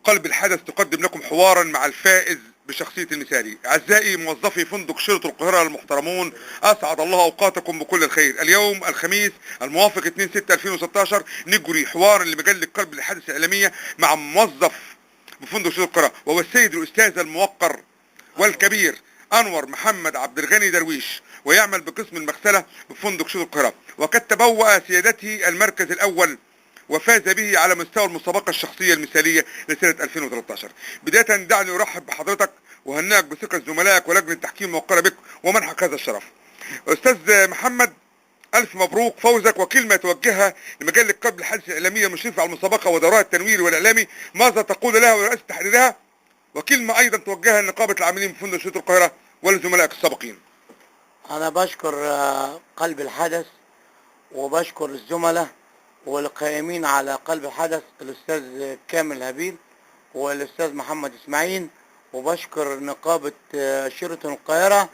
قلب الحدث تقدم لكم حوارا مع الفائز بشخصية المثالي. أعزائي موظفي فندق شيراتون القاهرة المحترمون، أسعد الله أوقاتكم بكل الخير. اليوم الخميس الموافق 2/6/2016 نجري حوارا لمجلة قلب الحدث الإعلامية مع موظف بفندق شيراتون القاهرة، وهو السيد الأستاذ الموقر والكبير أنور محمد عبد الغني درويش، ويعمل بقسم المغسلة بفندق شيراتون القاهرة، وقد تبوأ سيادته المركز الأول وفاز به على مستوى المسابقة الشخصية المثالية لسنة 2013. بداية دعني أرحب بحضرتك وهناك بثقة زملائك ولجنة التحكيم الموقرة بك ومنحك هذا الشرف. أستاذ محمد، ألف مبروك فوزك، وكلمة توجهها لمجلة قبل الحدث الإعلامية المشرفة على المسابقة ودورها التنويري والإعلامي، ماذا تقول لها ورئاسة تحريرها؟ وكلمة أيضا توجهها لنقابة العاملين بفندق شيراتون القاهرة ولزملائك السابقين. أنا بشكر قلب الحدث، وبشكر الزملاء والقائمين على قلب الحدث، الأستاذ كامل هابيل والأستاذ محمد إسماعيل، وبشكر نقابة شيراتون القاهرة،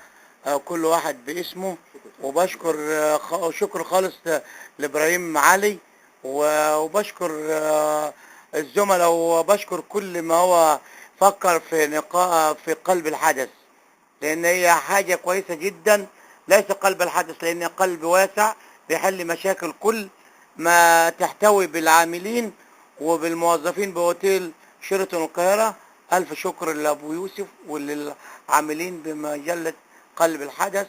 كل واحد باسمه، وبشكر شكر خالص لإبراهيم علي، وبشكر الزملاء، وبشكر كل ما هو فكر في قلب الحدث، لأن هي حاجة كويسة جدا. ليس قلب الحدث لأن قلب واسع بيحل مشاكل كل ما تحتوي بالعاملين وبالموظفين بأوتيل شيراتون القاهرة. ألف شكر لأبو يوسف وللعاملين بمجلة قلب الحدث.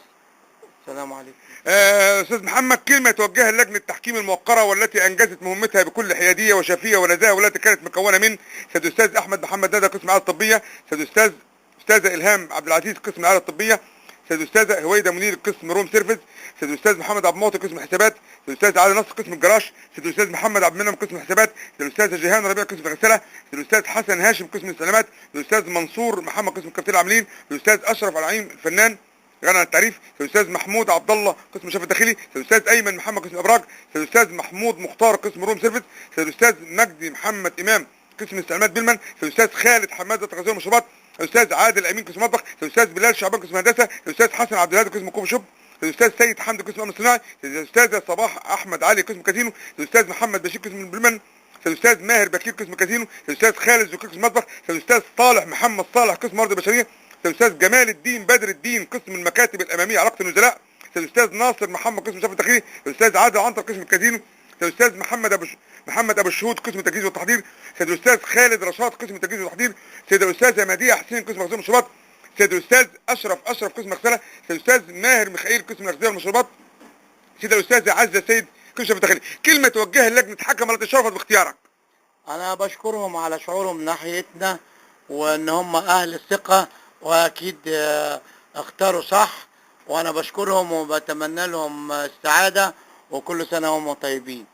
السلام عليكم. أستاذ محمد، كلمة توجهها لجنة التحكيم الموقرة والتي أنجزت مهمتها بكل حيادية وشفية ونزاهة، والتي كانت مكونة من سيد الأستاذ أحمد محمد ندى قسم العيادة الطبية، سيد أستاذة إلهام عبد العزيز قسم العيادة الطبية، سيد الأستاذة هويدا منير قسم room service، سيد الأستاذ محمد عبد المعطي قسم الحسابات، سيد الأستاذ علي نصر قسم الجراج، سيد الأستاذ محمد عبد المنعم قسم الحسابات، سيد الأستاذة جيهان ربيع قسم الغسالة، سيد الأستاذ حسن هاشم قسم الاستعلامات، سيد الأستاذ منصور محمد قسم الكابتن العاملين، سيد الأستاذ أشرف العيم الفنان غني عن التعريف، سيد الأستاذ محمود عبد الله قسم الشرف الداخلي، سيد الأستاذ أيمن محمد قسم الأبراج، سيد الأستاذ محمود مختار قسم room service، سيد الأستاذ مجدي محمد إمام قسم الاستعلامات bellman، سيد الأستاذ خالد حماد التغذية والمشروبات، الاستاذ عادل امين قسم مطبخ، الاستاذ بلال شعبان قسم هندسة، الاستاذ حسن عبد الهادي قسم coffee shop، الاستاذ سيد حمدي قسم امن صناعي، الاستاذة صباح احمد علي قسم كازينو، الاستاذ محمد بشير قسم bellman، الاستاذ ماهر بكير قسم كازينو، الاستاذ خالد زكي قسم مطبخ، الاستاذ صالح محمد صالح قسم موارد بشرية، الاستاذ جمال الدين بدر الدين قسم المكاتب الامامية علاقة النزلاء، الاستاذ ناصر محمد قسم شرف التخيري، الاستاذ عادل عنتر قسم الكازينو، الاستاذ محمد ابو الشهود قسم التجهيز والتحضير، سيد الاستاذ خالد رشاد قسم التجهيز والتحضير، سيد الاستاذة مديحه حسين قسم مخزون المشروبات، سيد الاستاذ اشرف قسم مغسله، سيد الاستاذ ماهر ميخائيل قسم الاغذية والمشروبات، سيد الاستاذة عزه سيد قسم الشرف الداخلي. كلمة توجهها للجنة حكم التي شرفت باختيارك. أنا بشكرهم على شعورهم ناحيتنا، وإن هم أهل الثقة، وأكيد اختاروا صح، وأنا بشكرهم وبتمنى لهم السعادة، وكل سنة وهم طيبين.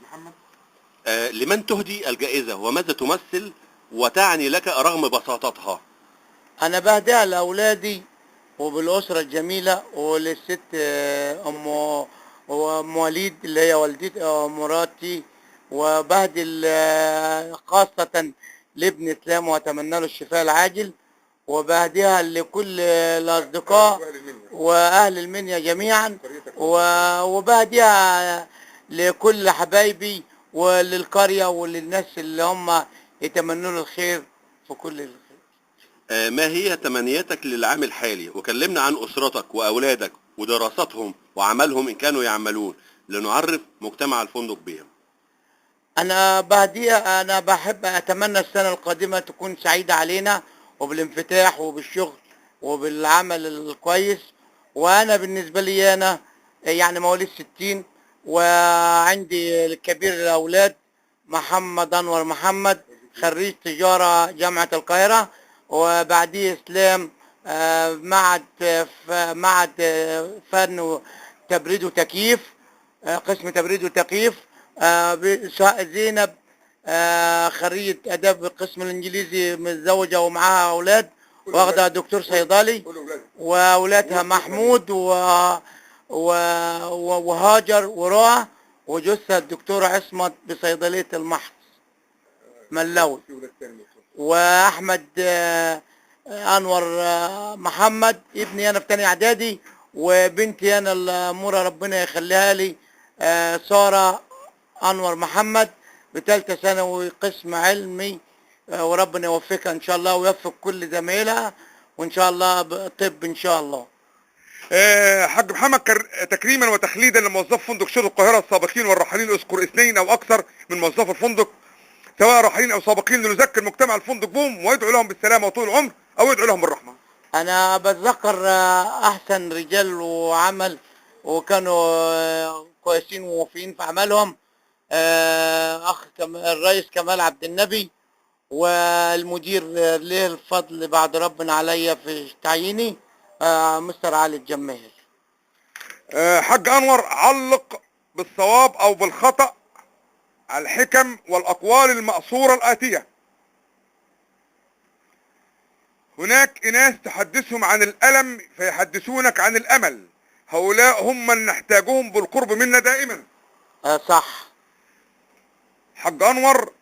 محمد، لمن تهدي الجائزة وماذا تمثل وتعني لك رغم بساطتها؟ أنا بهديها لأولادي وبالأسرة الجميلة، وللست أم وليد اللي هي والدتي مراتي، وبهدي خاصة لابن إسلام وأتمنى له الشفاء العاجل، وبهديها لكل الأصدقاء وأهل المنيا جميعا، وبهديها لكل حبايبي وللقرية وللناس اللي هم يتمنوا له الخير في كل الخير. ما هي تمنياتك للعام الحالي؟ وكلمنا عن أسرتك وأولادك ودراستهم وعملهم إن كانوا يعملون، لنعرف مجتمع الفندق بهم. أنا بهديها، أنا بحب أتمنى السنة القادمة تكون سعيدة علينا، وبالانفتاح وبالشغل وبالعمل الكويس. وأنا بالنسبة لي أنا مواليد 60، وعندي الكبير الأولاد محمد أنور محمد خريج تجارة جامعة القاهرة، وبعديه إسلام، معهد فن وتبريد وتكييف، قسم تبريد وتكييف. زينب، خريجة آداب القسم الإنجليزي، متزوجة ومعاها أولاد، واخدة دكتور صيدلي، وأولادها محمود وهاجر ورؤى، وجثة الدكتور عصمت بصيدلية المحص ملوي، وأحمد أنور محمد ابني أنا في تاني إعدادي، وبنتي أنا الأمورة ربنا يخليها لي، سارة أنور محمد بتالتة ثانوي قسم علمي، وربنا يوفقها ان شاء الله ويوفق كل زمايلها، وان شاء الله طب ان شاء الله. حاج محمد، تكريما وتخليدا لموظف فندق شيراتون القاهرة السابقين والراحلين، اذكر 2 أو أكثر من موظف الفندق سواء راحلين أو سابقين لنذكر مجتمع الفندق بهم ويدعو لهم بالسلامة وطول العمر أو يدعو لهم بالرحمة. أنا بتذكر أحسن رجال وعمل، وكانوا كويسين ووفيين في عملهم، أخ الرئيس كمال عبد النبي، والمدير ليه الفضل بعد ربنا عليا في تعييني، مستر علي الجماهير. حاج أنور، علق بالصواب أو بالخطأ على الحكم والأقوال المأثورة الآتية. هناك إناس تحدثهم عن الألم فيحدثونك عن الأمل، هؤلاء هم من نحتاجهم بالقرب منا دائما. صح. حاج أنور،